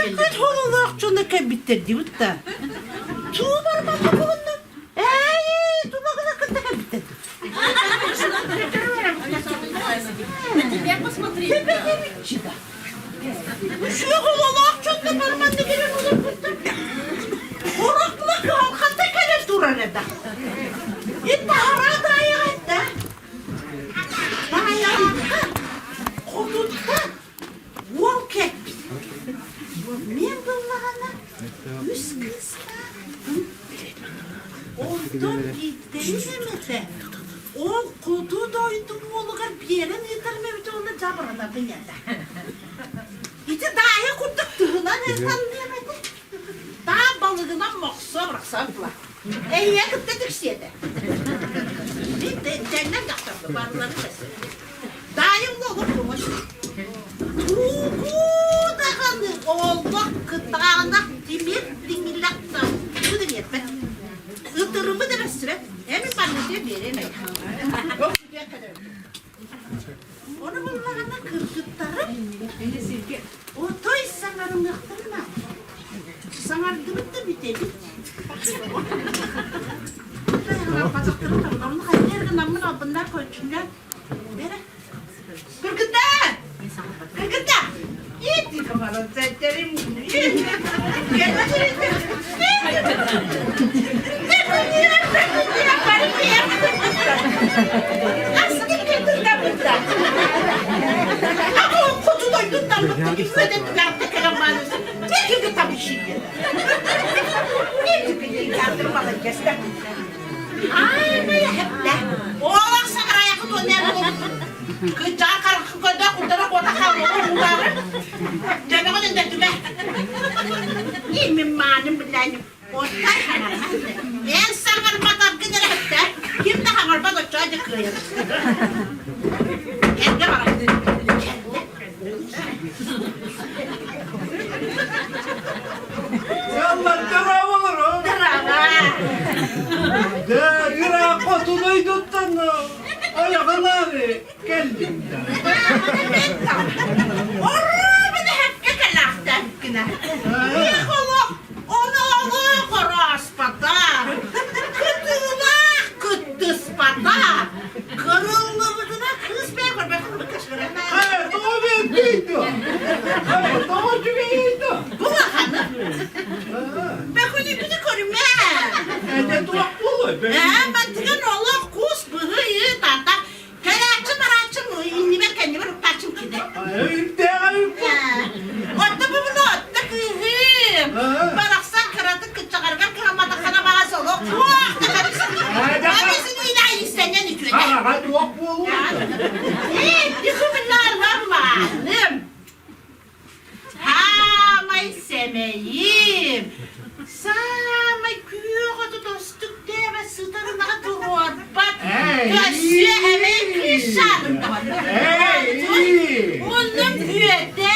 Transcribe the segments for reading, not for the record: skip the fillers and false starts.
Күн хололоох дьоно кэлбиттэр диэбит да. Туу барбакка буһунна. Эй, тумагына кытта кэлбиттэр. На тебя посмотри. Үчүгэй хололоох дьонно барманна кэлэн олорбуттар. Хорохтула кыһалҕата кэлэн турар эбэ. И таһараа даайаҕа этэ. Даайаҕа хотуттан уол кэлбит. Мен буллаҕына үс кыыстаахпын. Онтон биирдэрин эмэтэ ол хоту дойду уолугар биэрэн ыытарым эбитэ уонна дьабыранабын этэ. Ити даайа курдук тыһынан ыыталлыам этэ. Даа балыгынан мохсо бырахсан була. Эйиэ кытта тиксиэтэ. Тэннэн дьахтарга барыларын бэсэ. Даайым олох көҥөс. Тугу даҕаны олох кытаанах тимир тиҥилэх бу да биэрбэт. Ытырымы да бэссибэт. Эми барыытыа биэриэм эйэ. Ону буллаҕына кыргыттарым отой саҥарымыахтарына саҥардыбыт да бүтэбит. Онно хайдах гынаммын албыннар көрчүннэр бэрэ. Кыргыттар! Кыргыттар! Иди говорят, Кыччаҕа хараххын көрдөх, курдара куота хааллаҕа уулаары. Дьэбэҕин өндөтүмэ. Имин маанын билээни оттай хаҥарбат. Эн саҥарбатаргын эрэ эттэ. Ким да хаҥарбат оччоҕо дьэ кыайар. Эргэ барар. Яллар дорооболоро. Дорообо. Дэ ыраах хотунайдуттан Айаҕалаары кэллим да. Оруобуна хэккэ кэлээхтээбиккинэ. Олох ону олох орооспата. Кытыылаах кыттыспата. Кырыллыбытына кыыс бэйэ көрбөтүн Хайа, тоҕо биэрдий дуо? Хайа, тоҕо үчүгэйий дуо? Улаханы. Бэкүнүкүнү көрүмэ. Эдэ туох буолуой? Ээ, бантыган олох кус быһыы тата. Кэлээччи барааччым иннибэр кэннибэр уктааччым кини. Үрдээҕэ Отто бубуну отто кыыһым. Барахсан кыратык кыччаҕарыгар кыһамматаххына баҕас олох туох да Аны син иистэнньэн үтүөтэ. Хараҕа туох буолуой? Ээ, дихубунаарбамааным. Саамай сэмэйим, саамай күөх оту тостук дээбэ сытарынаҕа туруорбат, өссө эбэй кыыс саадын даҕаны. Оннум үөтэ,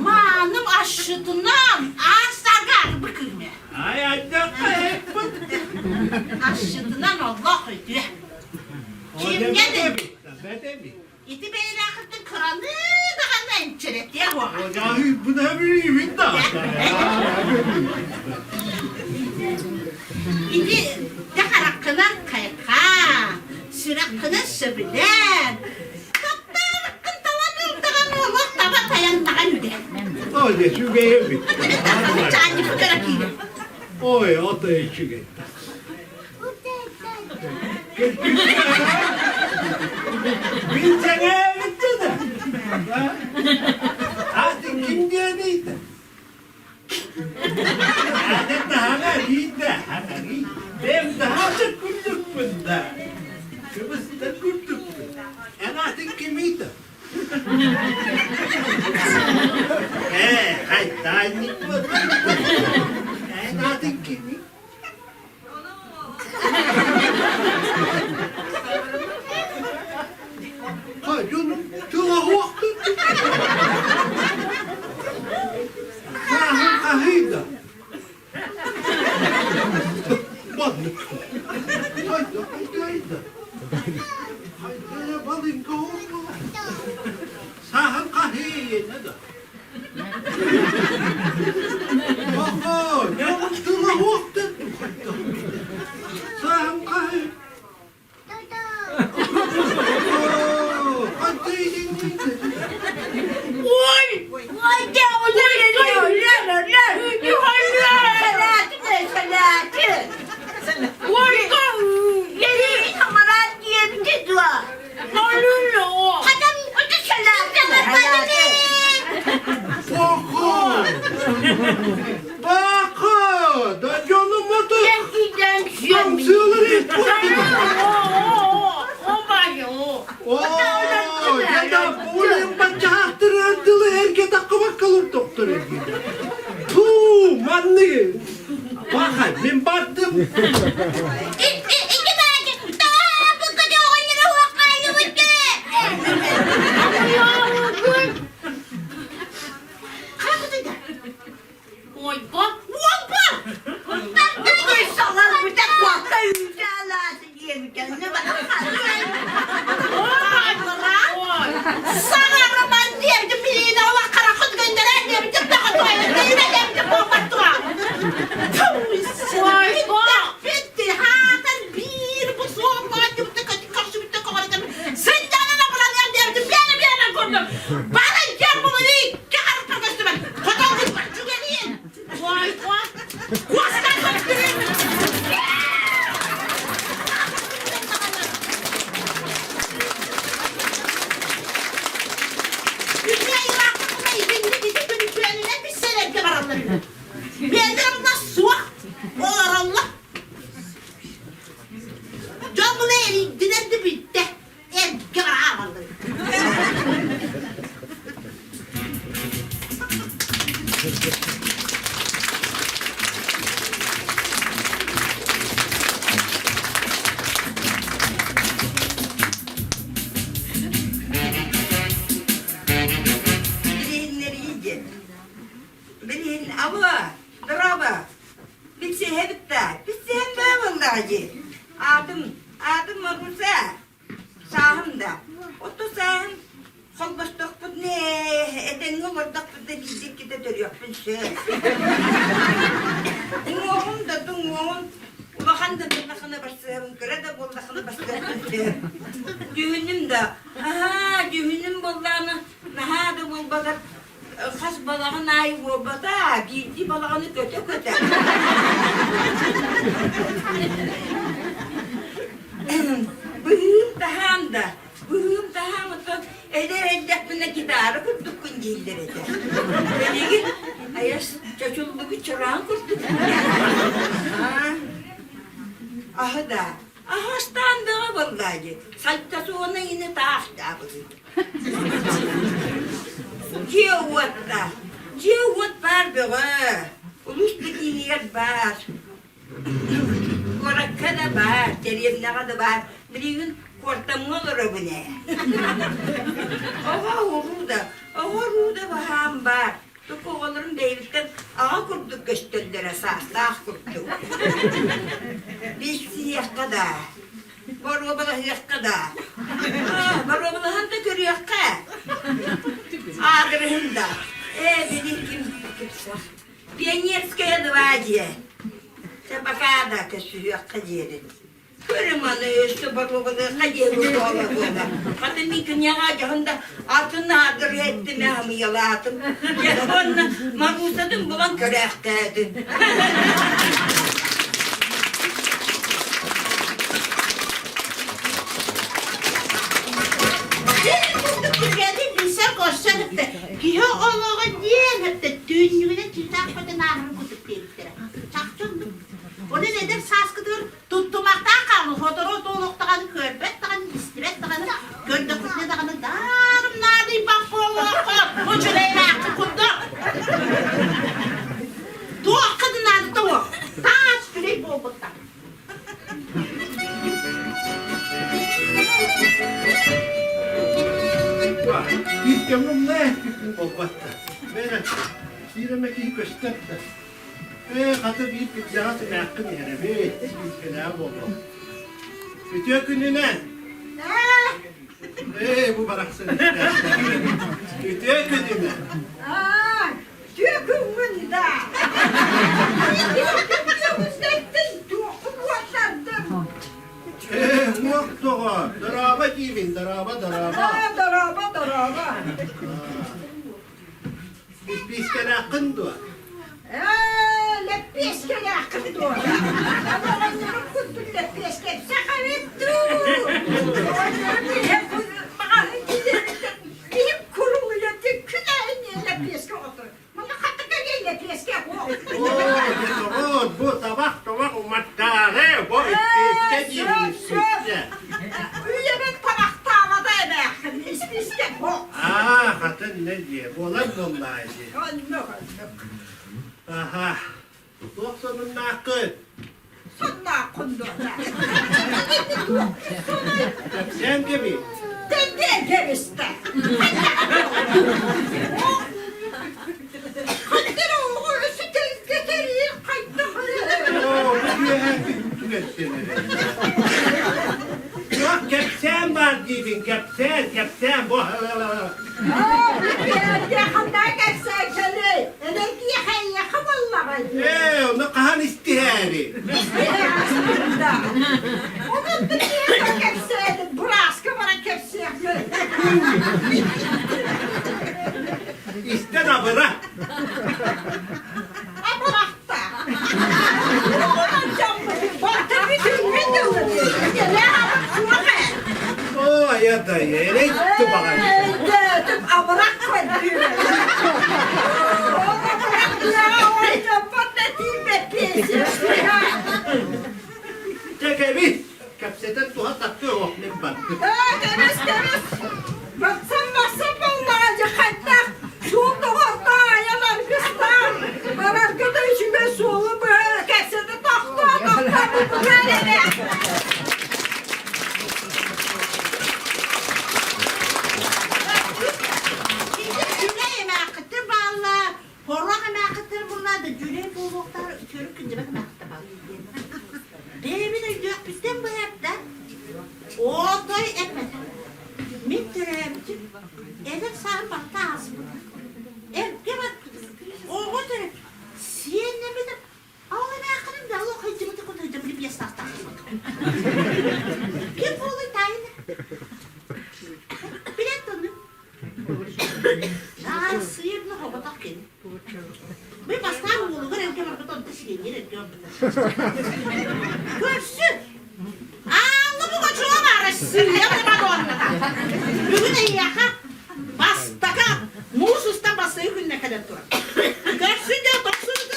мааным асчытынан аас-сарга арбы кыымэ. Ай, ардахха эппит. Асчытынан олох үтүө. Кимҥэ да Ити бэйэлээхиттэн кыраны даҕаны энчирэтиэ уоҕа. Ити дьэ хараххынан хайхаа, сүрэххинэн сөбүлээн, таптаабыккын талан ылдаҕын олох таба тайаннаҕын үдэ. Ой, үчүгэй эбит. Чаанньыкы көрө киирэ. Ой, ото үчүгэй. Билсэҥээбиттэ да. Атын ким диэний да? Атын таһаҕа диидэ, хатаҕый. Бэм таһаҕа күллүкпүн да. Кыбыста күллүкпүн. Эн атын кимий да? Ээ, хайтаанньык Эн атын кимий? Дьонум тыла-уохтун Сааһын хаһыйда. Маннык. Хайда, хайда, хайда балыҥка оҕолор. Сааһын хаһыйна да. Баха, да дьонум аты хамсыылар Оо, дьэ буолен баччаахтырыар дылы эргэ таххыбакка доктор эргитэ. Туу, манны. Баха, мин бардым. Ойбо. Уолба! Саҥарыман диэбитим билиини олох хараххыт гөннөрөн диэбитим даҕаны буолбаттуга. Бүттэ хаатан биир бу суоллаан дьубутта көрсүбүттэ көҕөрөтөм сынньанан абыланыам диэбитим биэрэ биэрэ курдук бары дьон булуни икки харахпар көстүбэт хотон чүгэниин куостан көстүбүт Бэйэлэрэ суох олороллор. Дьон була эрийдилэр да бүттэ. Эргэ барааллар. Билиһиннэрии диэн. Билиһин алуо, дорообо. Билсиһэбит да, билсиһэн баа буоллаҕа дии. Аатым, аатым Маруся. Сааһым да. Отто сааһым холбостохпут не этэҥҥэ олордохпут да биирдиккитэ төрүөхпүн сөп. Уҥуоҕум да туҥуоҕум улахан да буоллахына барсыһабын, кыра да буоллахына барсыһабын сөп. Дьүһүнүм да, аһаа, дьүһүнүм буоллаҕына наһаа да буолбатар хас балаҕан аайы буолбата, биирдии балаҕаны көтө-көтө. Быһыым таһаам да, быһыым таһаам оттон эдэр эрдэхпинэ гитара курдуккун дииллэр этэ. Билигин айас чочуллубут чораан курдук. Аһы да, аһастаан бөҕө буоллаа дии. Сальтасона ини таах даабылыы. Дьиэ-уот да, дьиэ-уот баар бөҕө, улуус да киинигэр баар, куоракка да баар, дэриэбинэҕэ да баар. Билигин куортамҥа олоробун ээ. Оҕо уруу да, оҕо уруу да баһаам баар. Туку оҕолорум бэйэбиттэн аҕа курдук көстөллөрө, саастаах курдук. Билсиэххэ да, Боруобалаһыахха да. Боруобалаһан да көрүөххэ. Аадырыһын да. Ээ, били ким кипсах. Пионерская два диэ. Чэ, пока да көссүһүөххэ диэрин. Көрүм аны өссө боруобалыахха диэн буола буола. Хата мин киниэхэ дьоһун да атын аадырыһы эттим амыйалаатым. Дьэ, уонна Марусатын булан көрөөхтөөтүм. Билсэр-көрсөр киһи олоҕо диэн түүннүгүнэн чыытаах көтөн ааһарын курдук диэбиттэрэ. Чахчы оннук. Онон эдэр сааскытыгар туттумахтаах хаалыы сотору туолуох даҕаны көрбөт даҕаны истибэт даҕаны көрдөххүтүнэ даҕаны даарым наадыйбат буолуохха үчүгэйлээххи курдук туохха да наадата суох таас күлэй буолбуттар Биир умна буолбатта. Бэрэ, биир эмэ киһи көстөр да. Ээ, хата биир кырдьаҕас эмээххин иһэрэбит, бииргэлээх буолуо. Үтүө күнүнэн! Ээ, бу барахсан Үтүө күнүнэн! Аа, үтүө күҥҥүн да! Ээ, уох доҕор, дорообо диибин, дорообо, дорообо. Аа, дорообо, дорообо. Испиискэлээххин дуо? Ээ, лэппиэскэлээххин дуо? Оҕонньорум курдук лэппиэскэ сахабыт дуу? Киһим курулуйа күнээһин лэппиэскэ оҕото. Манна хатта кэлиэй лэппиэскэ. Буолар буоллаа дии. Оннук, оннук. Аха. Туох сонуннааххын? Соннааххын дуо? Кэпсээн кэби. Тэндиэн кэбистэ. Хантан оҕо өссө тэлгэтэрий хайдах Оо, бу үөһээ түгэттэн эрэ. Туох кэпсээн баар диибин, кэпсээн, кэпсээн, бу Ээ, ону хаһан истиһээри? Истэн абыра. Оо, айа да, эрэй тубаҕай. Чэ, кэбис, кэпсэтэн туһа тахсыа оһох мин бардым. Кэбис, кэбис! Барсан, барсан буоллаҕа дьэ хайдах суол доҕордоо айан аргыстаан барарга да үчүгэй суолу быһа кэпсэтэ тохтоо тохтоо бу эрэ. Дьүлэй эмээххиттэр бааллар, хорох эмээххиттэр буолла да дьүлэй буолуохтар үтүөрүк кырдьыбат эмээххиттэр бааллар. Бэйэбин өйдүөхпүттэн быһаарда. Отой эппэтэ. Мин төрөөбүтүм, эдэр сааһым барыта ааспыта. Эргэ барбытым, оҕо төрөппүт, сиэннэммитим. Ол эмээххиним да олох сылдьыбыты кутуйда били пьесаахтаахпыт. Ким буолуй таайына? Билэн тоннум. Сыырны хоботох кини. Ми бастаан уолугар эргэ барбыт онто сиэнньэр эргэ барбыта. Көрсү! Ааллы Пугачева Россия Мадонната! Бүгүн эйиэхэ бастакы муус устан бастайы күннэ кэлэн турар. Көрсүн дьэ тохсун ытын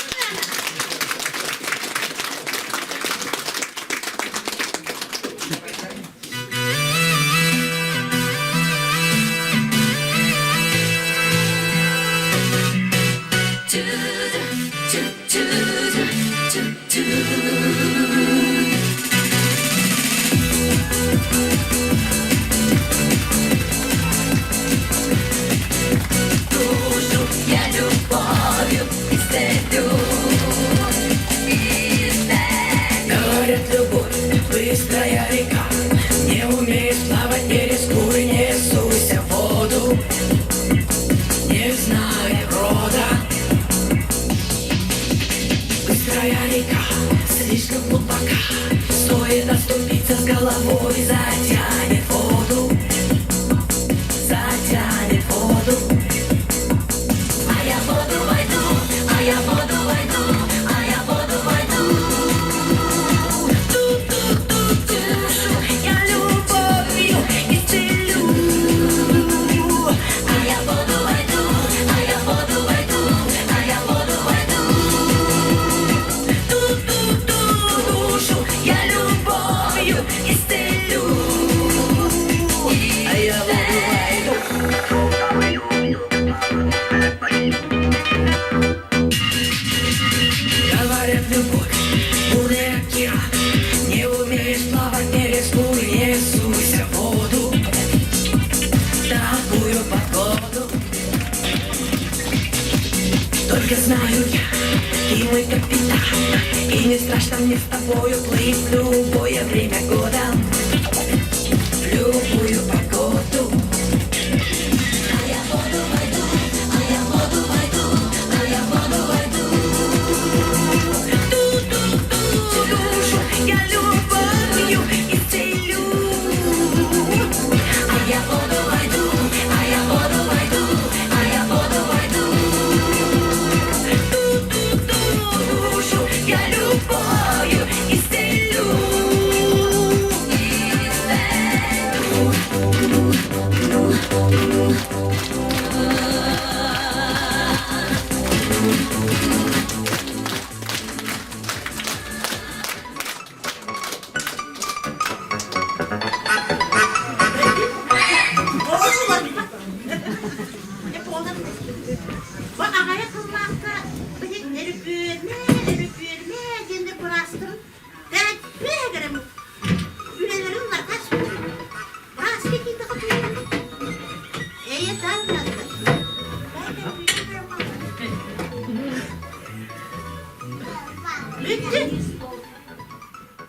Душу я любовью исцелю. Говорят, любовь, быстрая река, Не умеешь плавать, не рискуй, не суйся в воду, Не зная брода. Быстрая река, слишком глубока, Стоит оступиться с головой, затянет воду, затянет воду. А я в воду войду, а я в воду войду, а я в воду войду. Ту-ту-ту душу я любовью исцелю. А я в воду войду, а я в воду войду, а я в воду войду. Ту-ту-ту душу я любовью исцелю. А я в воду войду. Говорят, любовь, бурный океан, Не умеешь плавать, не рискуй, не суйся в воду, такую погоду. Только знаю я, ты мой капитан, И не страшно мне с тобою плыть в любое время года, в любую погоду. А я в воду войду, а я в воду войду, а я в воду войду. Ту-ту-ту душу я любовью исцелю. А я в воду войду, а я в воду войду, а я в воду войду. Ту-ту-ту душу я любовью исцелю. Бу аҕайа тыллаахха билин өрүпүөрмэ, өрүпүөрмэ диэннэр быраастарын тэппиэ үлэлэрин ларгас Бырааска киирдэххэ туйаҕын эйэ тааннарда. Бүттү.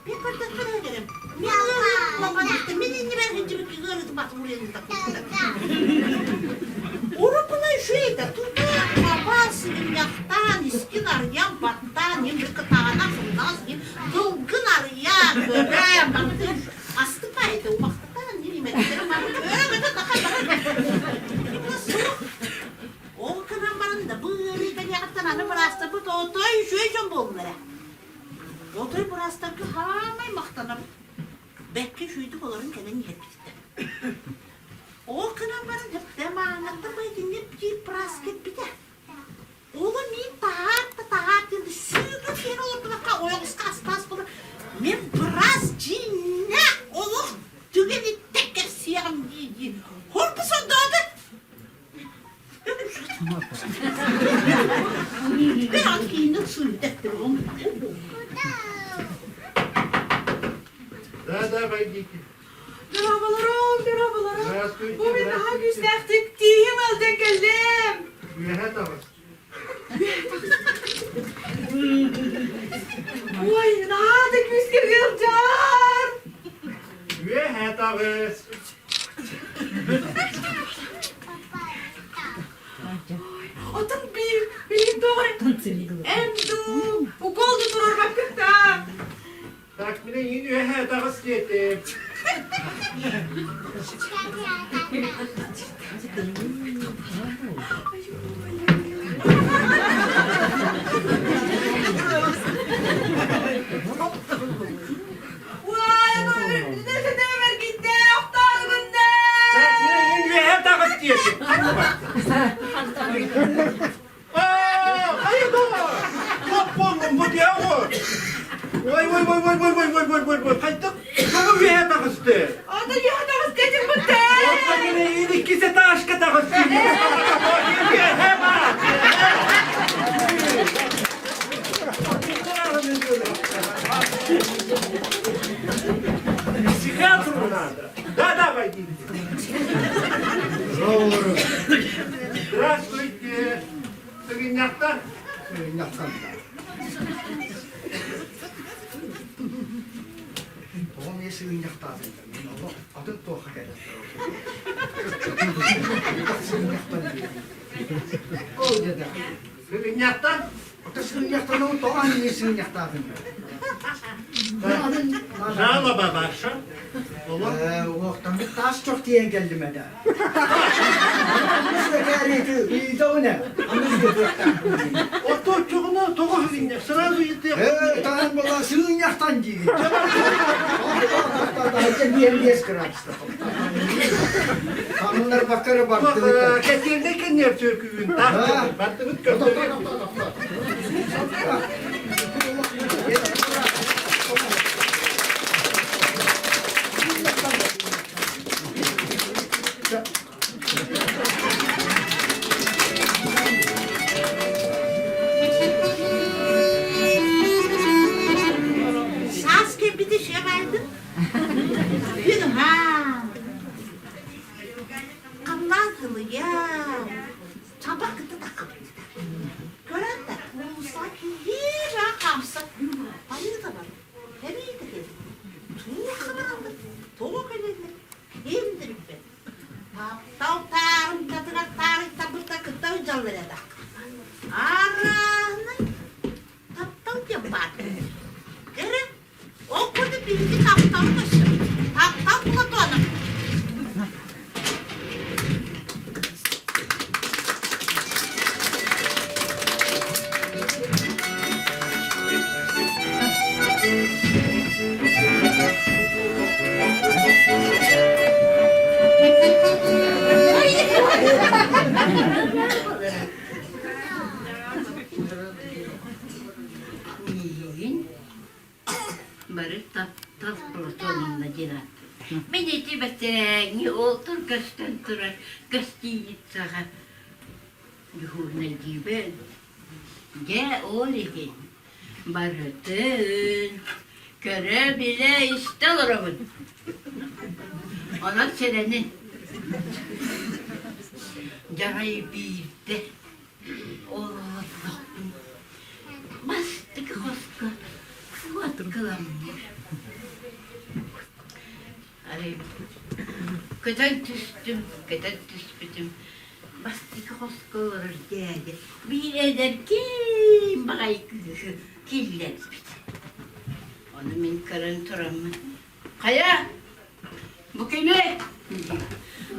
Мен көрдөспөр эгерим. Мен Мен иннибэр хинчибит ыарыты батым Уруккуна үчүгэй тута хаба сыгынньахтаан, искин арыйан, баттаан, им кытаанах сымнаҕас им тылгын арыйан, көрөн, барыты астыпа это умахтатаан, нимэттерин бары суох. Ол кынан баран да бу ыарыы кэлиэҕиттэн аны быраастарбыт отой үчүгэй дьон буоллулар. Отой быраастарга хаамай махтанабыт. Бэккэ үчүгэйдик олорон кэлэн иһэрбититтэн. Ол гынан баран хэптэ маанаттан байтинник биир быраас кэлбитэ. Оҕо миин таһаар да таһаар диэн сүүрүк киһи олордубакка ойоҕоско астаас буолар. Мин быраас дьиҥнээх олох түгэниттэн кэпсиэҕим дии-дии хоргу сордоото. Ben киинин сүүрдэттим. Да, да, войдите. Дорооболорум, дорооболорум. Здравствуйте. Бу мин наһаа күүстээхтик тииһим ыалдьан кэллим. Үөһэ таҕыс. Ой, наһаа да күүскэ ыалдьар. Үөһэ таҕыс. Отон биир билин тоҕо эм дуу укол да туруорбаккын да. Так, мин эйигин үөһэ таҕыс диэтим. Үөһэ таҕыс диэтим. Ой, ой, ой, ой, ой, ой, ой, ой, ой, ой, хайдах тоҕо үөһэ таҕысты? Ата үөһэ таҕысты этим Оттон иккис этажка таҕысты. Үөһэ бар. Психиатру надо. Да, да, войдите. Здравствуйте. Сыгынньахтан. Сыгынньахтан. Тоҕо эмиэ сыгынньахтаатыҥ мин олох атын туохха кэлэн Сыгынньахтан Ол дьэ Сыгынньахтан? Ото сыгынньахтан ол тоҕо эмиэ сыгынньахтаатыҥ Жалоба ваша. Уохтаммыт таас чох тиийэн кэллим этэ. Ото чоҕуна тоҕо сыгынньах сразу иттиэх. Э, таһан була сыгынньахтан диигин. Биэн градуста. Хамыннар баккары бардыбыт. Кэтиэнне кэннер чөкүүн таах бардыбыт көрдөрү. Саас кэлбити шебайды. Күн уһаан. Халлаан сылыйан. Чабак кытта таххабыт. Көрөн да, уулусса киһи хаамса. Айыы бар. Кэлиитэ кэлин. Туох хабааллар, тоҕо кэлэллэр, ким да билбэт. Таптал таарымтатыгар таарыйтарбыта кытта ыдьаллар этэ. Арааһынай таптал диэн баар. Эрэ, ол курдук биһиги тапталы көрсөбүт. Таптал Платонов. Миигин Бары таптал Платоновна диэн ааттыыр. Мин ити бэтэрээҥҥи ол тыл көстөн турар гостиницаҕа. Дьуһуурунайдыыбын. Дьэ, ол иһин барытын көрө-билэ истэ олоробун. Онон сэрэнин. Дьарай биирдэ олордохпун бастакы хоско уот кыламныыр. Арай көтөн түстүм, көтөн түспүтүм бастакы хоско олорор дьээдьэ биир эдэркиин баҕайы кыыһы киллэрбит. Ону мин көрөн тураммын, «Хайа, бу кимий?»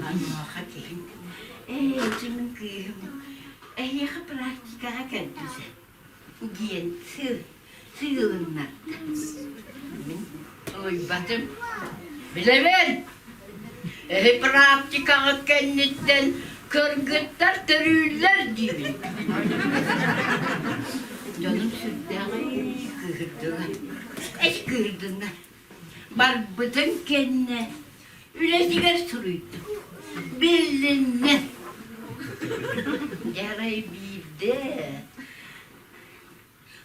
Онуоха киһим, «Ээ, ити мин кыыһым, эһиэхэ практикаҕа кэлбитэ» диэн сыылыннарда. Мин суруйбатым. Билэбин, эһи практикаҕыт кэнниттэн кыргыттар төрүүллэр диибин. Дьонум сүрдээҕи кыыһырдылар. Эс кыыһырдыннар. Барбытын кэннэ үлэтигэр суруйдум. Билиннэ. Дьэ арай биирдэ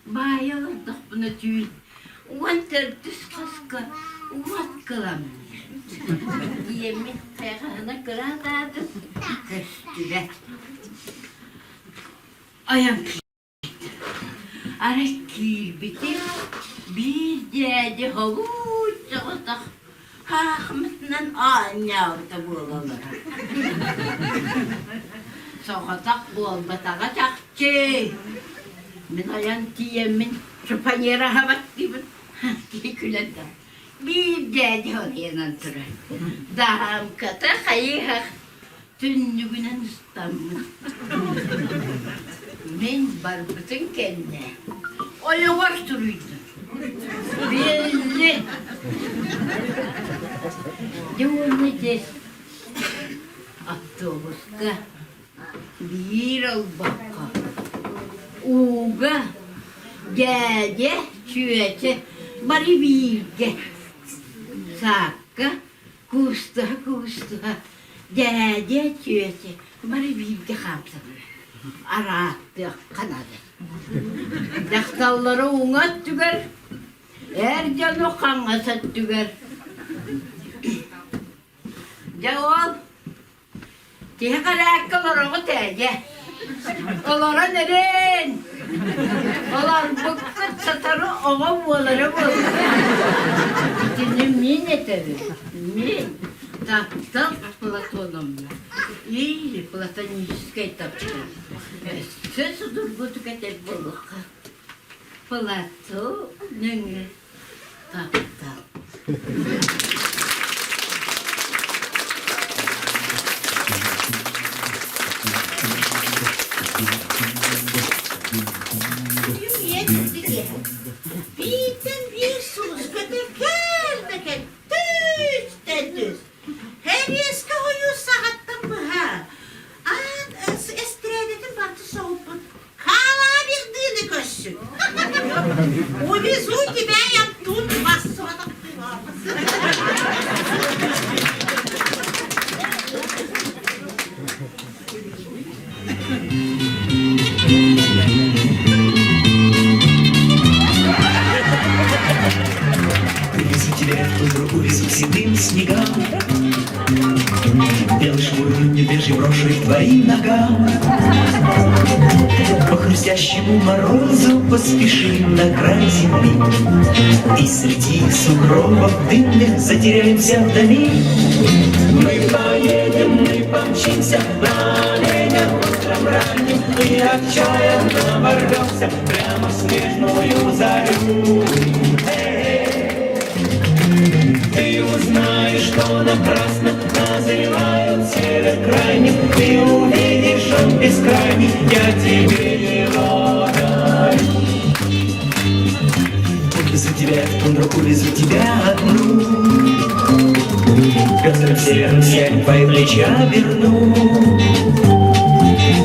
Баайа олордохпуна түүн 14-үс хоско уот кыламныыр. Диэммин хайҕаһына кыраатаатым, көстүбэт. Айан Арай киирбитим, биир дьээдьэ холуут соҕотох хаахмытынан оонньообута буолаллара. Соҕотох буолбатаҕа чахчы. Мин айан тиийэммин шифоньер аһабаттыыбын, киһи күлэн да биир дьээдьэ оройунан турар. Даһаамката хайыһах түннүгүнэн ыстаммыт. Мин барбытын кэннэ ойоҕор суруйдум. Биэриллэ. Дьэ уонна дьэ автобуска биир олбоххо ууга дьээдьэ чүөчэ бары бииргэ саакка Куустуһа-куустуһа, дьээдьэ, чүөчэ бары бииргэ хаамсаллар. Арааттыахха наада. Дьахталлары уҥа өттүгэр, эр дьону хаҥас өттүгэр. Дьэ ол Тиһэх эрээккэ олороҕут ээ, дьэ. Олорон эрин! Олорбуккут сотору оҕо буолара буолла. Итини мин этэбин. Мин таптал Платоновна или платоническай таптал. Өссө судургутук этэр буоллахха, Платон нөҥүө таптал. Бииртэн биир сулус көтөр кэл да кэл, түстэн түс. Хэриэскэ хойуу саҕаттан быһа. Аат эстрадатын барыта соһуппут Хаалаа бирдыыны көрсүн. Увезу тебя я тут вас Увезу тебя в тундру, увезу к седым снегам. Белый шкуру медвежий брошу к твоим ногам. По хрустящему морозу поспешим на край земли. И среди сугробов дымных затеряемся вдали. Мы поедем, мы помчимся на оленях утром ранним И отчаянно ворвемся прямо в снежную зарю. Эй, ты узнаешь, что напрасно называют север крайним. Ты увидишь, он бескрайний, я тебе его дарю. Увезу тебя в тундру, увезу тебя одну. Пестрым северным сиянием твои плечи оберну.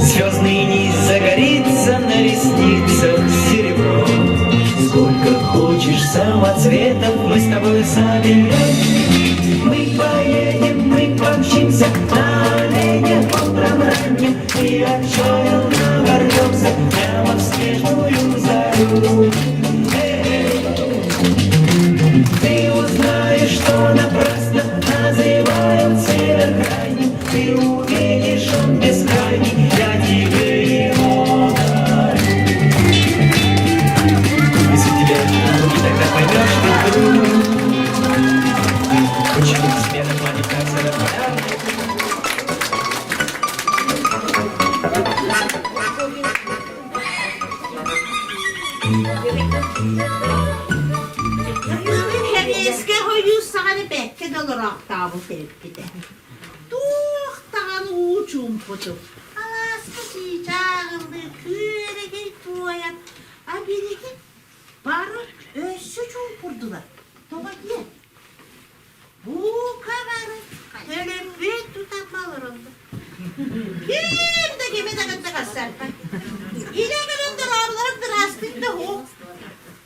Звездный низ загорится на ресницах серебро. Сколько хочешь самоцветов мы с тобой соберем. Мы поедем, мы помчимся на оленях утром ранним и отчаянно. Ты узнаешь, что напрасно называют север крайним. Ты увидишь, он бескрайний, я тебе его дарю. Увезу тебя, и тогда поймешь ты вдруг, почему смена планет так полярный. Кэбиэскэ хойуу саҕаны бэккэ да олороохтообут эбиппитэ. Туох даҕаны уу чуумпутук, алааска чыычааҕылыы күөрэгэй туойан, а билигин бары өссө чуумпурдулар. Тоҕо диэн? Бука бары төлөпүөн тутан олороллор. Ким да кими да кытта көрсөрбөт. Илэ көрөн дорооболорун ыраастык да уһук.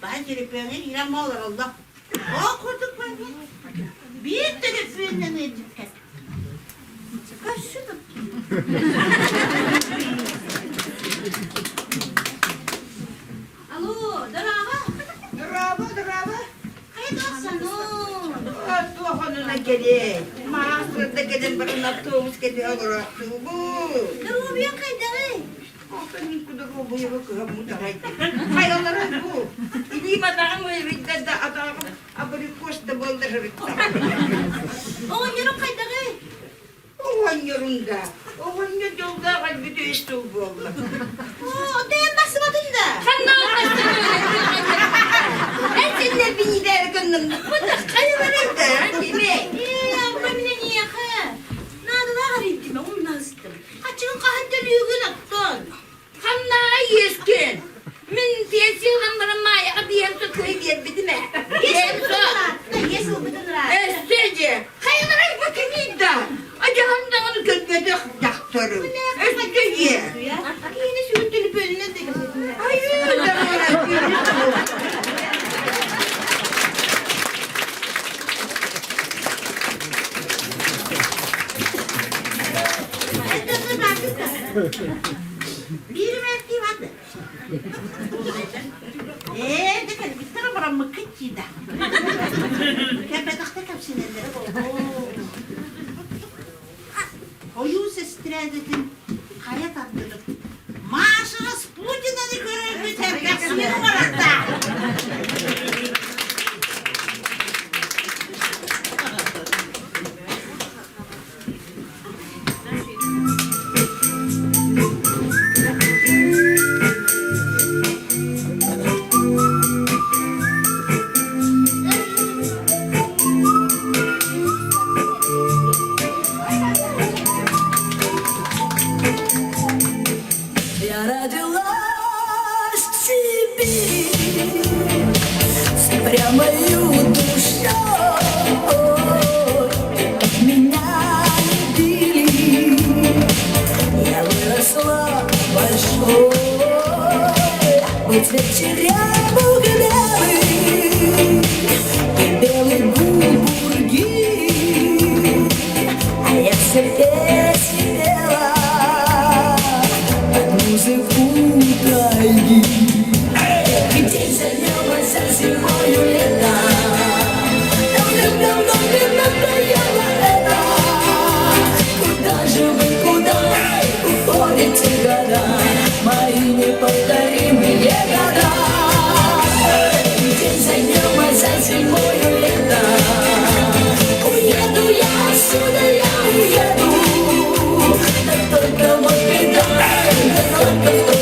Баай төлөпүөҥҥэ киирэн олороллор. Ол курдук биир төлөпүөннэн ыалдьыкка көрсүтүм. Алло, дорообо. Дорообо, дорообо. Хайдахсану? Туох онуна кэлиэй? Маастар да кэлэн баран автобус кэлэ олороохтуубут. Доруобуйаҥ хайдаҕый? Онтон мин доруобуйаҕа кыһаммытаҕай. Хайалара бу? Илиим атаҕым ыарыйда да атаҕым абрикос да буоллар сырытта. Оҕонньоруҥ хайдаҕый? Оҕонньорун да, оҕонньор дьоллоох өлбүтэ үс сыл буолла. Оо, дээн тахсыбатын да? Ханна Эн синнэр биниидээри гынным. Бу хайалары да, кими? Ээ, абба минэ ниэхэ. Наадалаах арыйдым, умнастым. Хаччыгын хаһан төлүүгүн оттон? Ханнааҕа иэскин? Мин пенсиялан баран Маайаҕа биэм сокуой биэрбитим ээ. Биэм Иэс ылбытын ыраатта. Өссө дьэ, хайаларай бу кимий да? Адьаһан даҕаны көрбөтөх дьахтарым. Өссө дьэ. Киһини сүгүн төлөпүөнүнэн да кэпсэтинэ. Айыы даҕаны, Биир мэртии барды. Ээ, да кэлбиттэр абыраммыккыт дии да. Кэлбэтэхтэ кэпсэнэллэрэ буолуо. Ойуу сестрэдэтин хайа тардыбыт. Маша Распутинаны көрөргүт эргэхсийэн барарда. Я родилась в Сибири с прямою душой. Меня любили, я выросла большой. Был цвет черемух белый и белый губурги. А я все песни пела под музыку тайги. День за днем, а за зимою лето. Давным-давно мне надоело это. Куда же вы, куда уходите года, мои неповторимые года? День за днем, а за зимою лето. Уеду я отсюда, я уеду. Да только вот беда, да только в том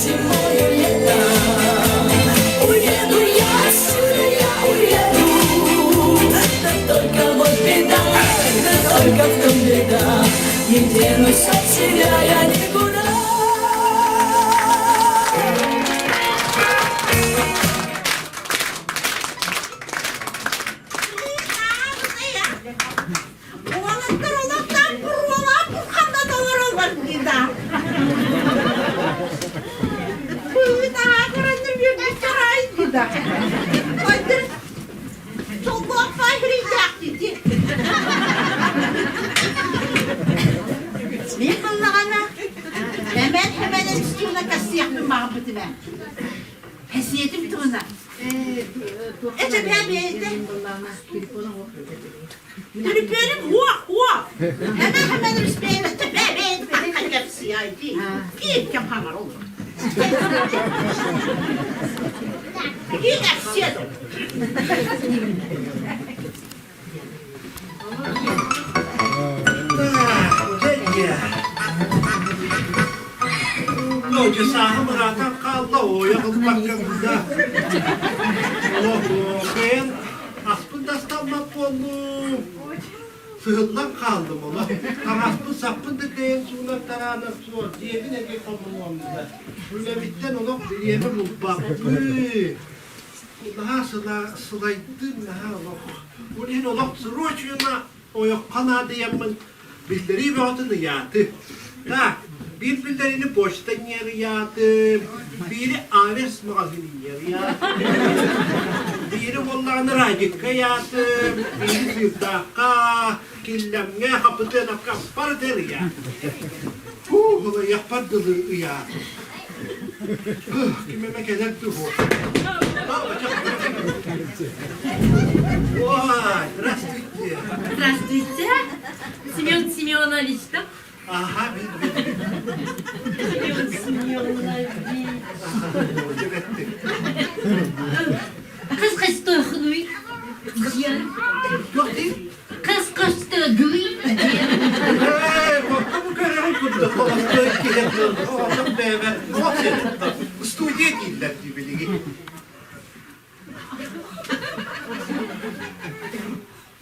зимою, летом. Уеду я отсюда, я уеду, да только вот беда, да только в том беда, не денусь от тебя я никуда. Уолаттар олохтон буруолаах бурханнан олороллор дии да. Быытаҕа көрөннөр үөрбүт чараай дии да. Ойдыр солбуохпай хирийдээх дии. Мин буллаҕына Эмэн хэмэн эмстүүнэ кассиахпын баҕарбытым ээ. Кэсиэтим туһуна. Эчэ бэйэтэ. Төлөпүөнүм уох уох. Эмэн хэмэн эмстүүнэ бэйэтэ таххан кэпсиай дии. Киир кэм хаҥар olur. Киир кэпсиэ Дьэ сааһым ыраатан хаалла, ойох ылбакка да. Кыайан аспын да астаммат буоллум. Сыһыллан хааллым олох. Таҥаспын саппын да кыайан суунар тараанар суох, дьиэбин эргэ хомунуом да. Үлэбиттэн олох бириэмэ булбаппын. Наһаа сылайдым, наһаа олох. Ол иһин олох срочно ойоххо наадыйаммын биллэрии бөҕөтүн ыйааты. Так, биир биллэриини почта ыйаатым, биири Аверс маҕаһыын ыйаатым, биири буоллаҕына Радикка ыйаатым, биири Сыырдаахха, Киллэмҥэ, Хапытыанапка барытын ыйаатым. Һуу, ылыйахпар дылы ыйаатым. Ким эмэ кэлэр дуу? Ой, здравствуйте. Здравствуйте. Семен Семенович, да? Ага, Семен Семенович. Қыз қыстығый. Қыз қыстығый. Студия дииллэр дии билигин.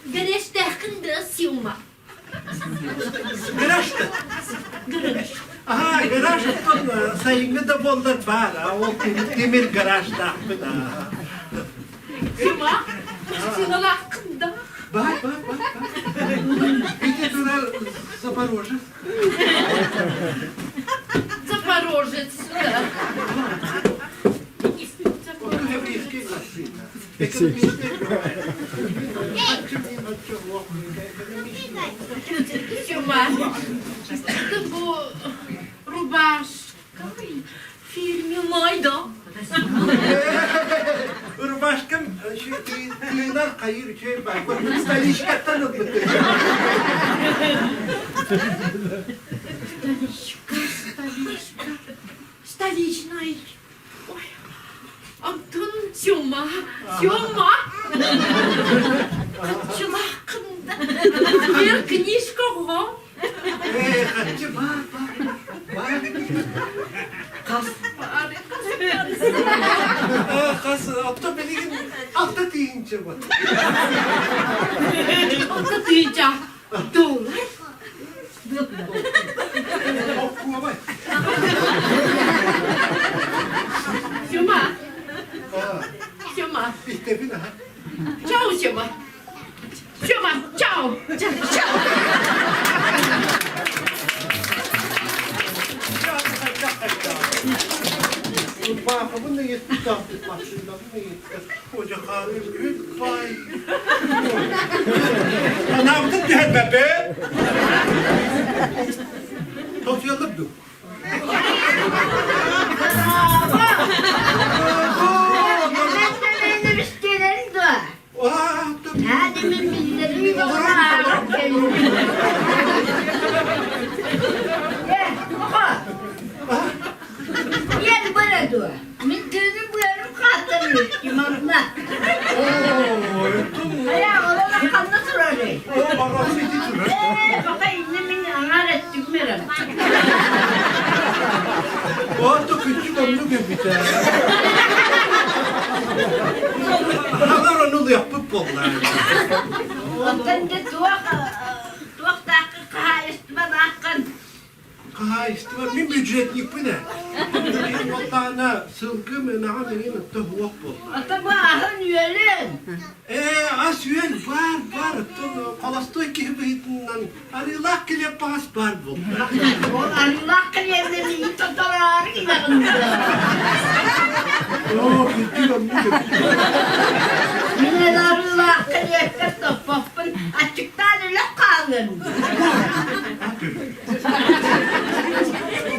Гаражтааххын да Сюма. Гараж Гараж. Аха, гараж оттон сайыҥҥы да буоллар баар, ол тимир гараждаахпын. Сюма, сыналааххын да? Бар, бар, бар, бар. Ити турар Запорожец. Запорожец, да. Еврейская машина. Экономичная. Сюма, это бу рубашка фирменной, да? Рубашкам тыынар хайыр үчүгэй баар. Столичкаттан ылбыт. Столичка, столичка, столичный. Ой, Антон Сёма, Сёма! Хаччылааххын да. Бер книжкаҕа. Ээ, хаччы баар, баар, баар. Хас Хас, оттон билигин 6 тыһыынча вот. 6 тыһыынча. Доллар? Оккуобай. Сёма, Сёма. Истэбин аха. Чао, Сёма. Сёма, чао. Чао. Ырбаахыбын да еттик, машинабын да еттик. Ожаханым goodbye. Анаабытын түһэрбэппин. Тосуйаллар дуу? Мин тыыным быарым хааттарыы манна. Хайа, олох ханна турарый? Ээ, пока инне мин аҥаар өттүгүм эрэ. Кырдьык оннук эбит ээ. Аҕар ону ылыахпыт буолла. Оттон дьэ туох туохтааххын хаһаайыстыбалааххын? Хаһаайыстыба мин бюджетникпын ээ. Уоллаана сылгым ынаҕым иҥин отто уох буолла. Ото бу аһын-үөлүн. Ээ, ас-үөл баар баар оттон холостой киһи быһыытынан арыылаах килиэп баҕас баар буолла. Ол арыылаах килиэбинэн миигин тотороору гынаҕын дуо? Оо, кырдьык оннук эбит. Мин эн арыылаах килиэппэр топпоппун, аччыктаан өлөх хаалыам.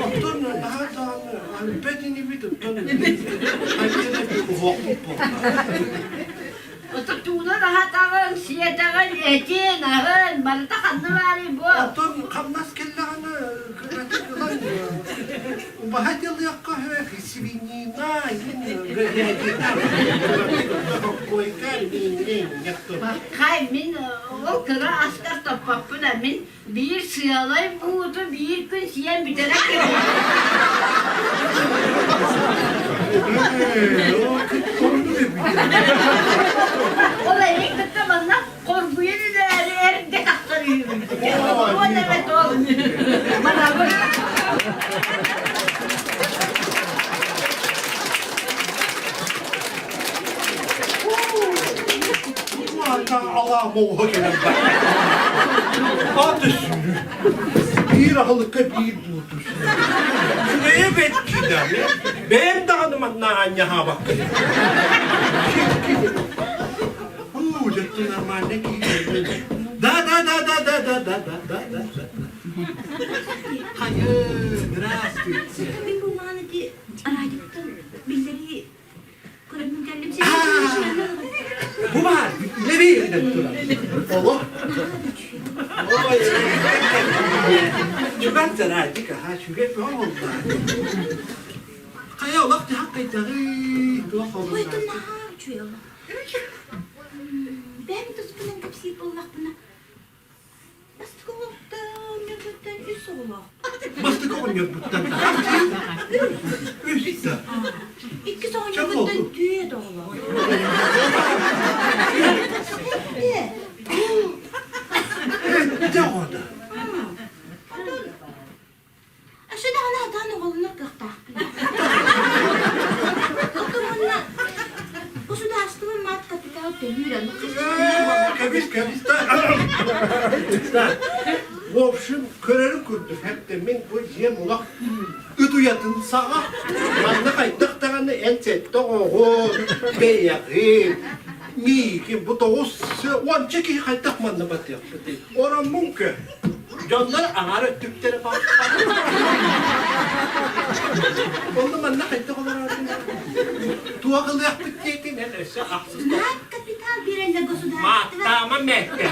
Оттон наһаа даҕаны өлбөт инибит, оттон хайдах эрэ уһуохпут буолла. Отутуунан аһатаҕын, сиэтэҕин, этин, аһын, барыта ханна баарый бу? Оттон хамнас кэллэҕинэ кыратык ылан убаһа дьалыахха үһү, свинина, говядина, хоккойка, Хай, мин ол кыра астар топпоппун, а мин биир сыалай бууту биир күн сиэн бүтэрэ Ол эйигин кытта манна хоргуйан үлээри эргэ тахсар үһүбүн. Уон эбэт ол. Манабын. Алаа моҕуһа кэлэн бар. Аты сүрү. Биир аһылыкка биир бууту Сүрэйэ бэт киинэ. Бэйэм даҕаны манна аанньаһаабакка. Уу, дьэ нормально киирэн. Да, да, да, да, да, да, да, да, да, да. Хайы, здравствуйте. Мин буллаҕын ити радиоттан биллэрии Бу баар, биллэрии турар. Олох. Ой, Чугас зарадик, аха, чүгэй бөҕө буолла. Хайа олох дьаһах хайдаҕый, туох Ой, это наһаа үчүгэй олох. Бэйэм туспунан кэпсиир буоллахпына, Бастакы оҕонньорбуттан үс оҕолоох. Бастакы оҕонньорбуттан үс да. Иккис оҕонньорбуттан түөрт оҕолоох. Эттэ оҕото. Өссө даҕаны атаан оҕолонор кыахтаахпын. Оттон государство мат капитал төлүүр аны Кэбис, кэбис да. В общем, көрөрүн курдук хэптэ мин бу дьиэм улах ыт уйатын саҕа. Манна хайдах даҕаны эн сэттэ оҕоҕун, бэйэҕин, миигин бу тоҕус уонча киһи хайдах манна батыахпытый? Ороммун көр. Дьоннор аҥаар өттүктэрэ Онно манна хайдах олороотун туох ылыахпыт диэтин эн өссө ахсыс Мат капитал биэрэллэр государство. Мааттаама мэккэ.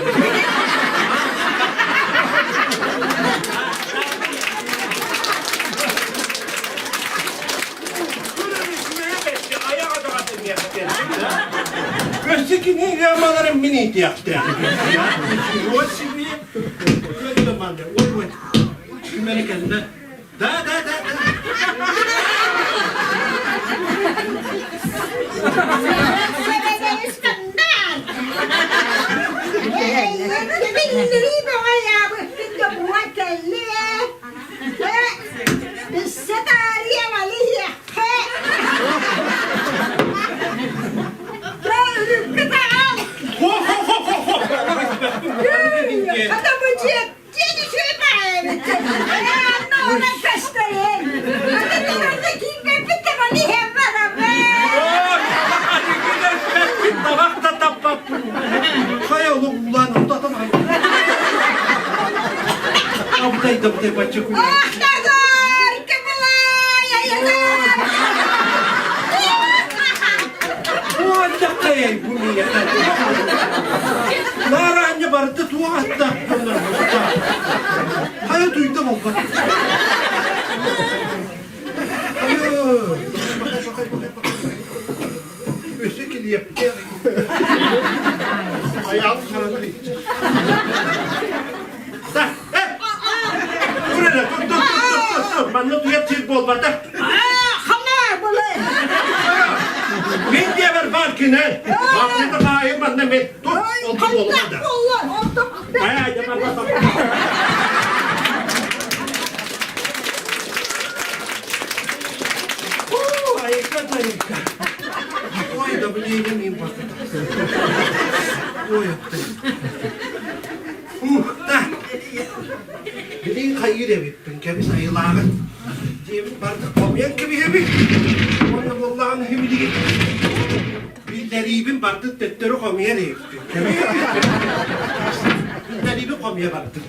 Өссө кини ыамаларын мин иитиэхтээх. Вот себе Ой, ой, ким эрэ кэллэ. Да, да, да, да. Хо-хо-хо-хо-хо! Хайа улаан утатан Абытай да бачча Наара барыта туох аттаах дьоннор Хайа туйда болбат. Өссө килиэптээх. Айаал харана Так, э! Тур эрэ, тур, тур, тур, тур, тур. Манна туйар сир буолбата. Ханна? Билигин эй, баҕайы хаайын манна мен тур, ол буолума да. Ай, ай, бар, бар, бар. Айка, Дарика. Ой, давление мин бардыта. Ой, аптай. Ух, да. Билигин хайыыр эбиппин, кэбис айылааҕын. Диэбит барда хомуйан кэбиһэбин. Уонна буоллаҕына билигин биллэриибин бардыт төттөрү хомуйар эбиппин. Биллэриибин хомуйа бардым.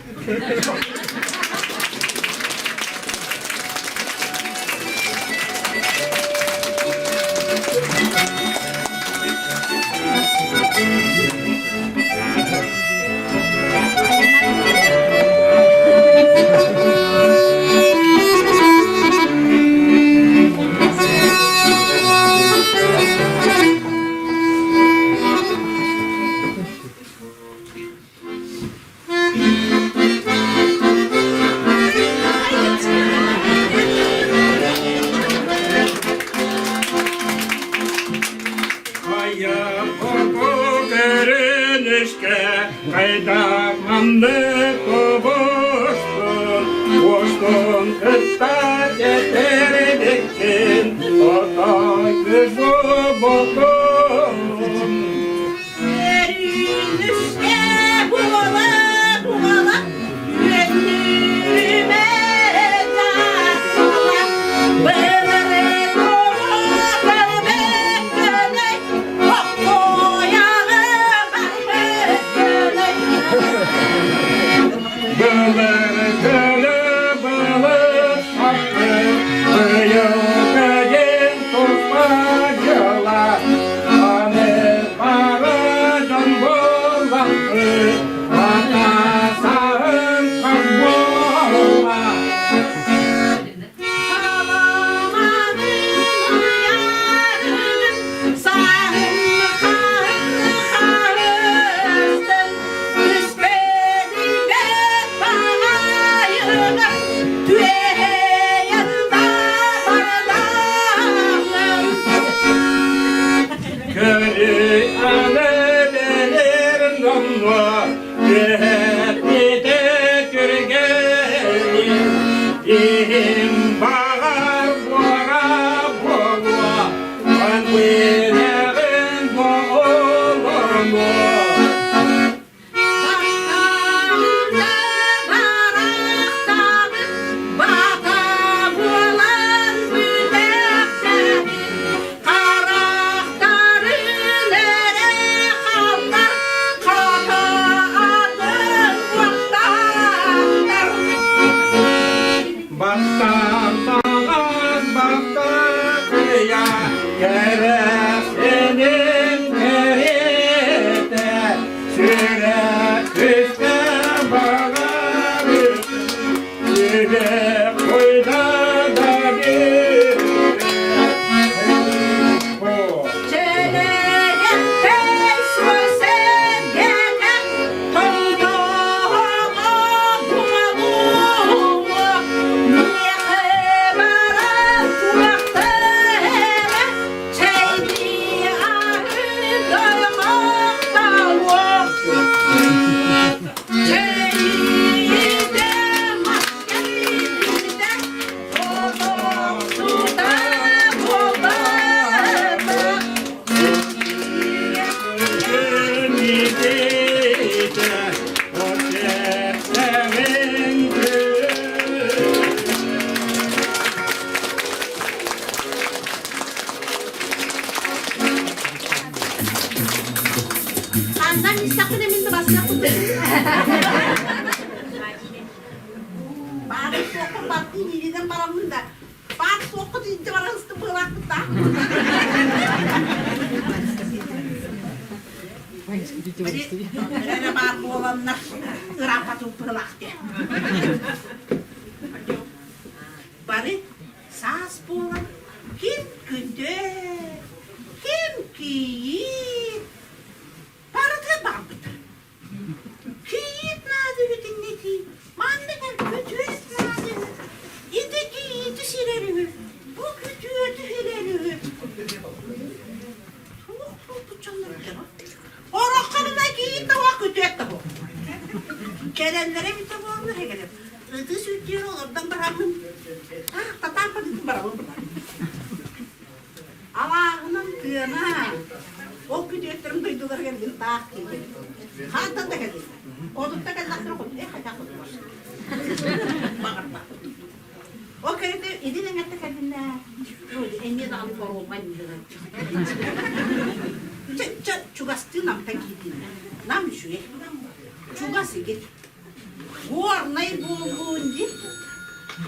Өрүнүскэ буола-буола үөннүүмэ дьаасала былыры туруга бэккэлэй хоппуойаҕы бэккэлэй Былыргылы былыт саппы, быйылгы диэн туспа дьыала, аны бары дьон буоллахпыт, атаасаһын хас буолла. Көрү аны билэр номнуо түһэппитэ түргэнин иһин баҕар буора буолуо Ан буолуо Бастаан таҕас бастакыйа кэрэхсэнин кэриэтэ сүрэх үстэ баҕар сүрэх куйда да Андан истэхпинэ мин да бассыах курдук. Баары суохпун баттыы бииринэн бараммын да баар суоххут илдьэ баран ыстым быһылаахпыт да. Эрэ баар буоланнар ырааппатым быһылаах диye. Бары саас буолан ким күндү, ким кийиит барыта барбыта. Кийиит наада үһүтүннэтии, маннык күтүөт наада үһү, ити кийиити сирэр үһү, бу күтүөтү сирэр үһү. Туох буолбут? Кэлэллэрэ эбитэ буоллар эгэлэм. Ытыы сүүрдүүр олордон бараммын, таах татаан барытын барабын булар. Алааһынан тыана, ол күтүөттэрим дойдуларыгар мин таах тиийэбин. Хаантан да кэллим. Хотутта кэллэхтэрэ хоту, э хотя хотулар. Баҕарбаппын. Ол кэлин идин эҥэтте кэллиннэ, эмиэ даҕаны хоруолга анньыһынан. Чэ, чэ, чугастыы намтан киирдиннэ. Нам үчүгэй. Чугас игит. Горнай буоллун дии.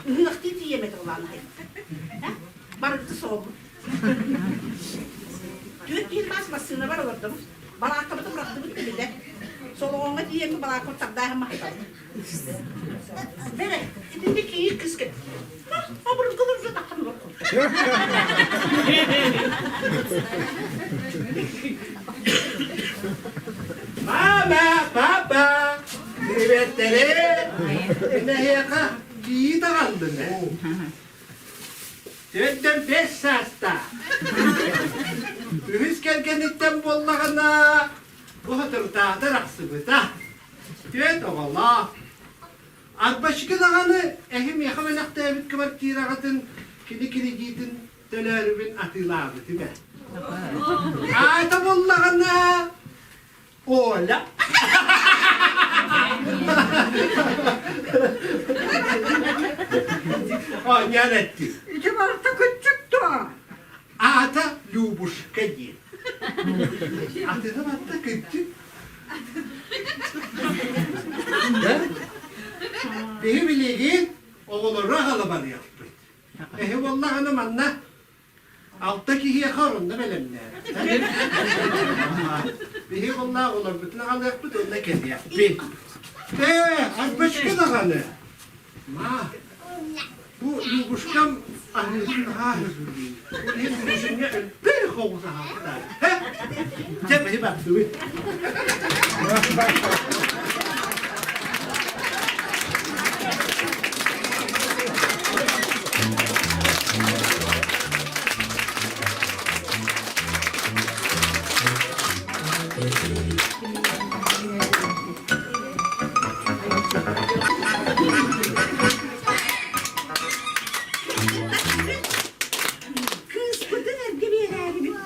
Ыһыахтыы тиийэмэт улаанахай. Барыгыты соҕобут. Түөрт киһи мас массыынабар олордобут. Балааккабытын бырахтыбыт да билэр. Солоҕоҥҥо тиийэммит балааккабыт тардааһын махталбыт. Бэрэ, итинник киһи кыыс кэлбит. Обургулар уже таххан олоркун. Мама, папа, приветтэри! Эһиэхэ кийиит аҕаллым ээ. Төрдөн бэс саастаах. Үһүс кэргэниттэн буоллаҕына, бу соторутааҕыта арахсыбыта. Түөрт оҕолоох. Арбачка даҕаны эһи миэхэ бэлэхтээбит квартираҕытын кини кредитин төлөөрүбүн атыылаабытым ээ. Аата буоллаҕына Оля. Оонньоон эттим. Ити барыта кыччык дуо? Аата Любушка диэн. Атыны барыта кырдьык. Биһи билигин оҕолору аҕала барыахпыт. Эһи буоллаҕына манна алта киһиэхэ орунна бэлэмнээбиттэр. Биһи буоллаах оҕолорбутун аҕалыахпыт уонна кэлиэхпит. Ээ, арбачка даҕаны. Ма, бу Любушкам аһыытын наһаа сөбүлүүр. Ол иһин Грушиҥҥа элбэх оҕус аһаабыта. Дьэ, биһи бардыбыт. Кыыспытын эргэ биэрээрибит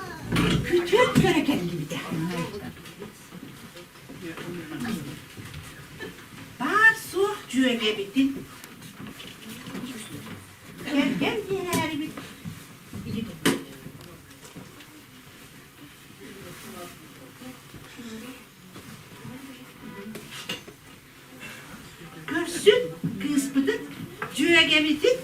күтүөт көрө кэллибитэ. Баар-суох дьүөгэбитин кэргэн биэрээрибит Көрсүн кыыспытын, дьүөгэбитин.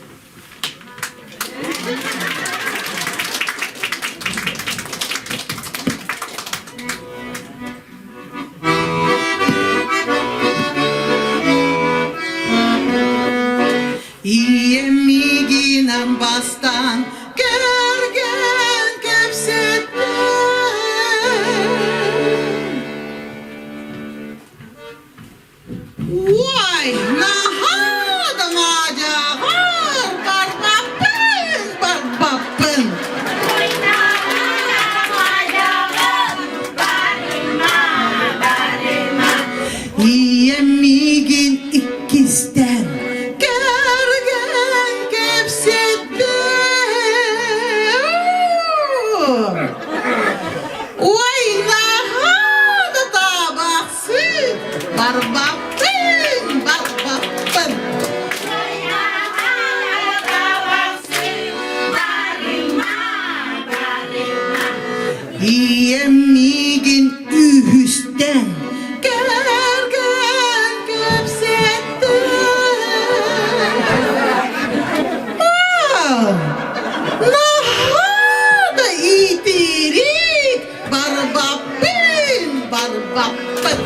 Ийэм миигинэн бастаан кэргэн кэпсэттэ. Ой, наһаа да маадьаҕар барбаппын, барбаппын. Ийэм миигин иккистээн кэргэн кэпсэттэ. Ой, наһаа да табахсыт, барбаппын, барбаппын. Ийэм миигин үһүстэн кэргэн кэпсэттэ. Наһаа да итирик барбаппын, барбаппын.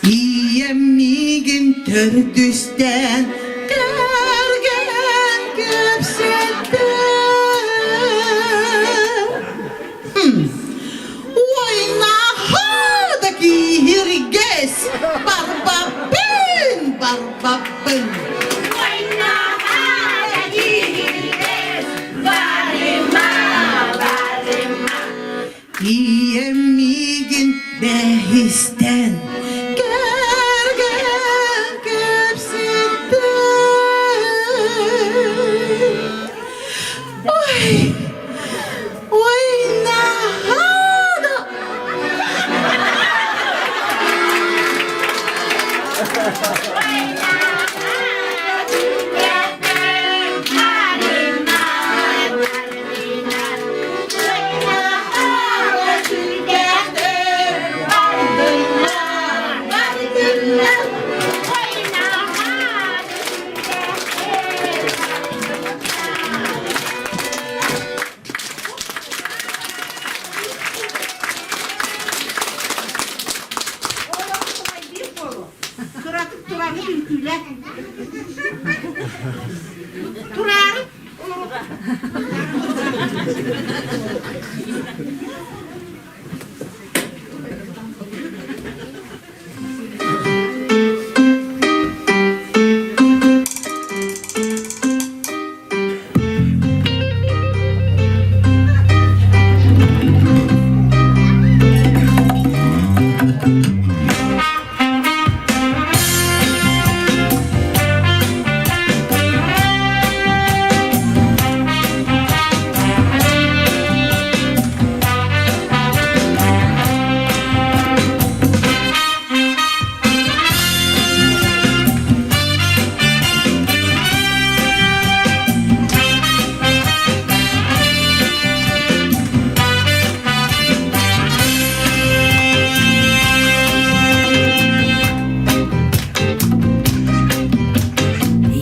Ийэм миигин төрдүстэн кэргэн кэпсэттэ. Ой, наһаа да киһиргэс, барбаппын, барбаппын. Ой, наһаа да киһиргэс, барыма, барыма. Кыратык тураны үҥкүүлэ. Тураары.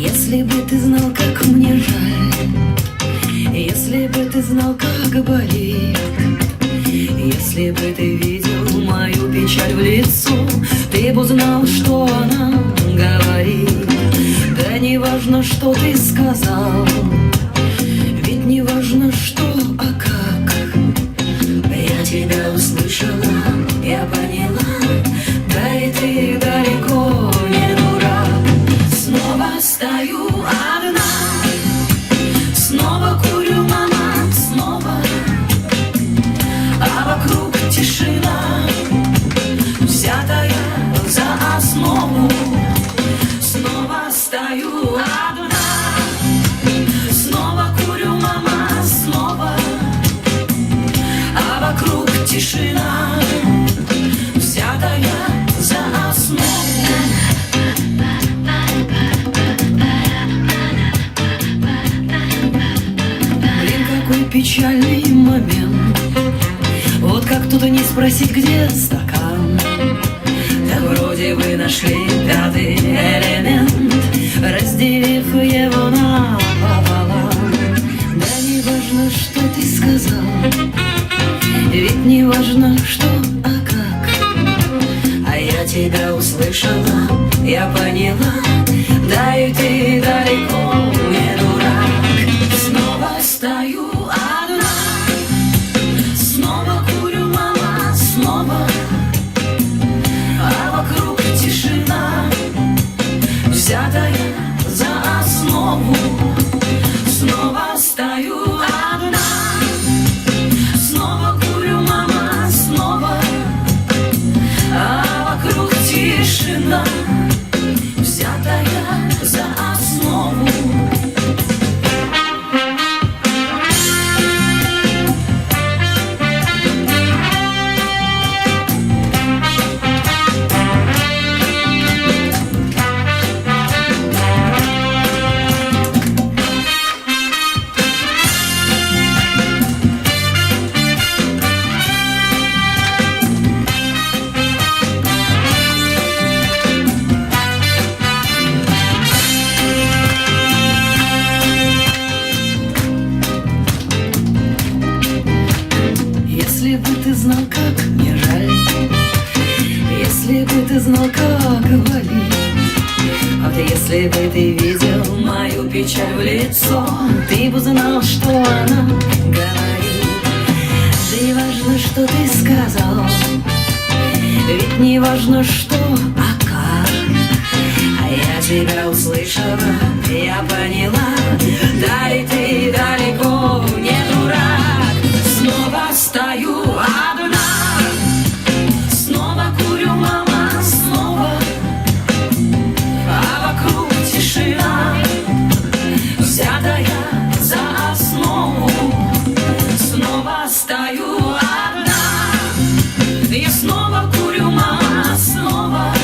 Если бы ты знал, как мне жаль, если бы ты знал, как болит, если бы ты видел мою печаль в лицо, ты бы узнал, что она говорит. Да не важно, что ты сказал, ведь не важно, что, а как. Я тебя услышала, я поняла, да и ты далеко не дурак. Снова стою одна, снова курю, мама, снова, а вокруг тишина, взятая за основу. Снова стою одна, снова курю, мама, снова, а вокруг тишина, взятая за основу. Блин, какой печальный момент. Вот как тут не спросить, где стакан? Да вроде вы нашли пятый элемент, разделив его напополам. Да не важно, что ты сказал, ведь не важно, что, а как. А я тебя услышала, я поняла, да и ты далеко не дурак. Снова стою одна, снова курю, мама, снова, а вокруг тишина, взятая за основу. Снова стою одна, снова курю, мама, снова, а вокруг тишина, взятая за основу. Если бы ты знал, как мне жаль, если бы ты знал, как болит, вот если бы ты видел мою печаль в лицо, ты бы знал, что она говорит. Да не важно, что ты сказал, ведь не важно, что, а как. А я тебя услышала, я поняла, да и ты далеко не дурак. Снова стою одна, снова курю, мама, снова, а вокруг тишина, взятая за основу. Снова стою одна, я снова курю, мама, снова,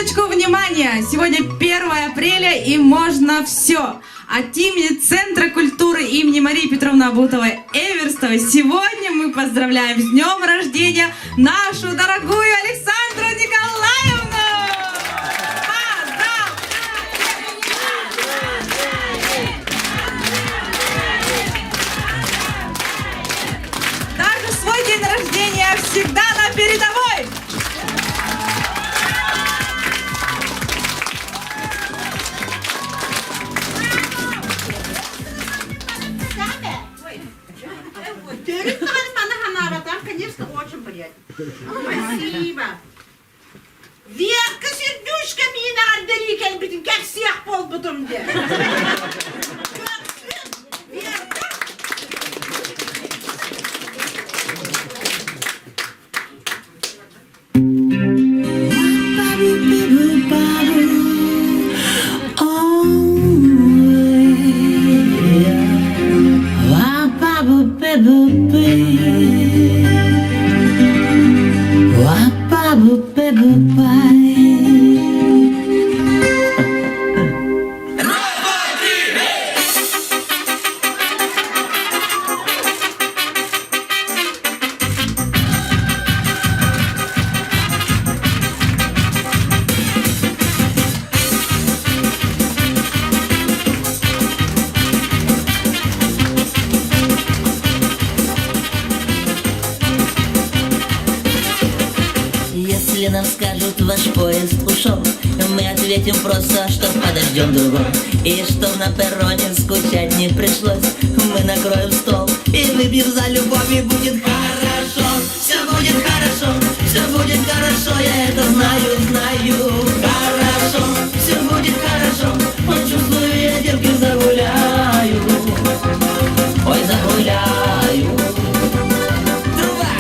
Минуточку внимания! Сегодня 1 апреля и можно все. От имени Центра культуры имени Марии Петровны Абутовой Эверстовой сегодня мы поздравляем с днем рождения нашу дорогую Александру Николаевну! Даже свой день рождения всегда на передовой! Төрүт даҕаны маны санаабатах, конечно, очень приятно. Спасибо. Верка Сердючка миин эҕэрдэлии кэлбитин кэпсиэх буолбутум диэн. Верка. Если нам скажут, ваш поезд ушел, мы ответим просто, что подождем другой. И чтоб на перроне скучать не пришлось, мы накроем стол и выпьем за любовь, и будет хорошо, все будет хорошо, все будет хорошо, я это знаю, знаю. Хорошо, все будет хорошо, почувствую, я девки загуляю, ой, загуляю. Труба!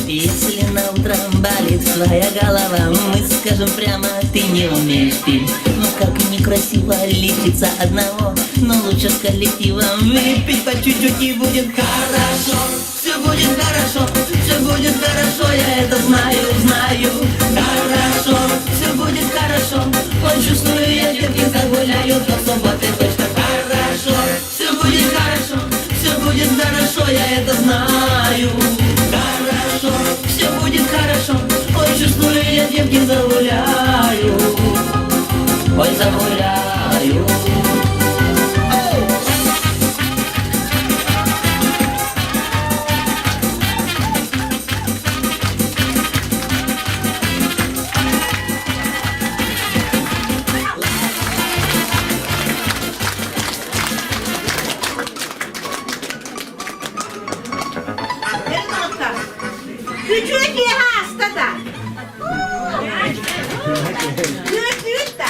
Если на утро болит твоя голова, мы скажем прямо, ты не умеешь пить. Ну как некрасиво лечиться одного, но лучше с коллективом выпить по чуть-чуть и будет хорошо. Все будет хорошо, все будет хорошо, я это знаю, знаю. Хорошо, все будет хорошо, почувствую я девки загуляю до субботы точно хорошо. Все будет хорошо, все будет хорошо, я это знаю. Хорошо, все будет хорошо, ой, чувствую, я девки загуляю. Ой, загуляю. Үчүгэй киэһэ ааста да. Үөтүүт да.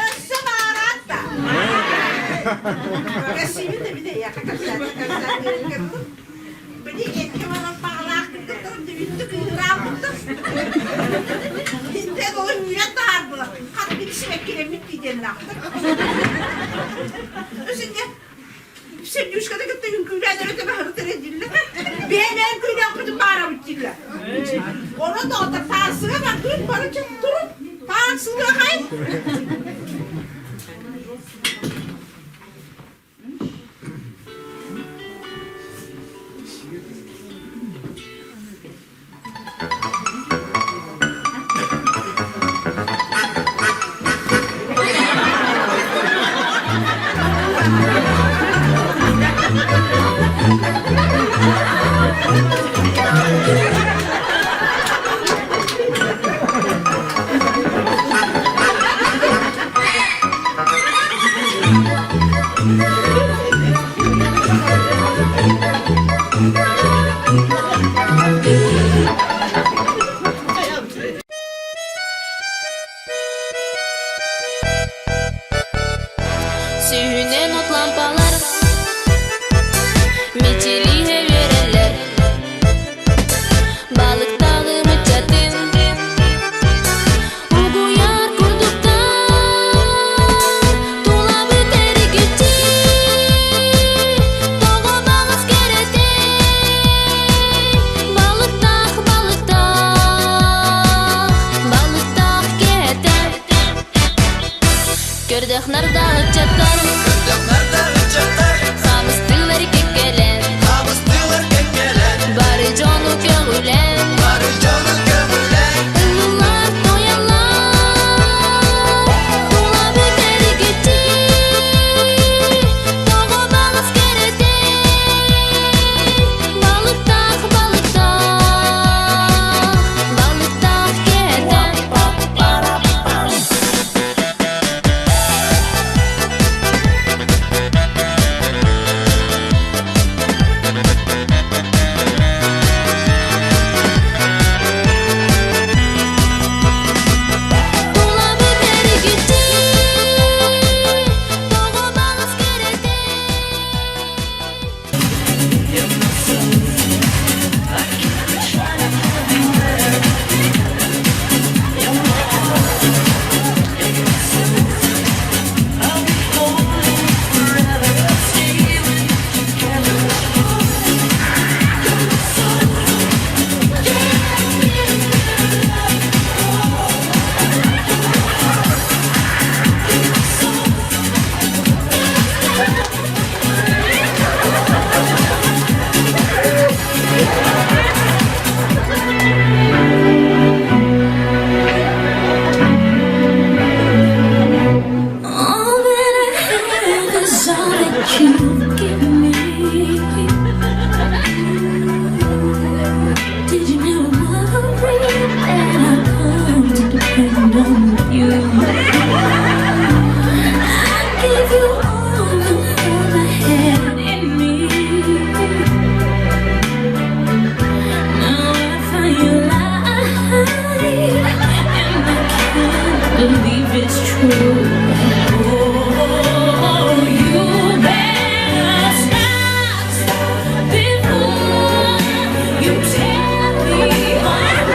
Өссө баараат да. Красивый да бile яка капсааты Били экки баран баҕалаах кыргыттарым дүбүттү кыыһыраабыттар. Интен ол үүрэн таһаардылар. Хат билсибэккилэммит диэннээхтэр. Өсүнне Сердюшканы кытта үҥкүүлээн өрө тэбэ дииллэр. Бэйэм күлэхпитин баарабыт дииллэр. Ону доҕоттор таансыга бардыбыт бары турун таансыга хай. Сүүнэн от лампалар Мичилиһэ үөрэллэр Балыктаҕы мыччатын Угуйар курдуктар Тулабыт. Көрдөөх нардаах ыччаттар Хамыстыылар кэккэлэн Бары дьону көҕүлээн Ыллылар тояллар Тула бүтэргиччи Тоҕо балыс кэрэтей Балыктаах балыктаах Балыктаах кэтэ Тула бүтэргиччи Тоҕо балыс кэрэтей All that I have is all that you've given me. Did you never worry that I come to depend on you? I gave you all the love I had in me. Now I find you lying, and I can't believe it's true. Oh, you better stop before you tear me apart.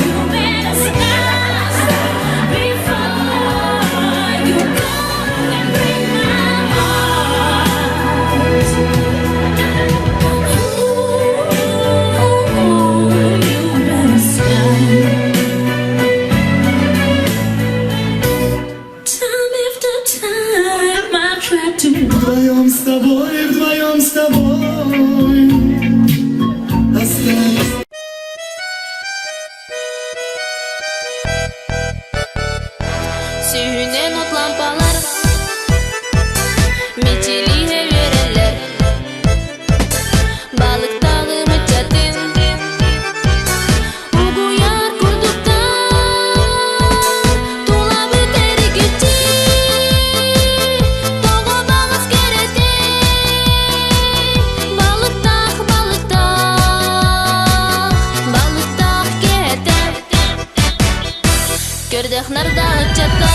You better stop before you go and break my heart. Ooh, you better stop. Time after time, I tried to. Вдвоем с тобой, вдвоем с тобой Остались Сүүнэн от лампалар Мичилиһэ үөрэллэр Балыктааҕы ыччатын Угуйар курдуктар Тула бүтэргиччи Тоҕо баҕас кэрэтей Балыктаах, балыктаах Балыктаах кэтэ Көрдөөх нардаах ыччаттар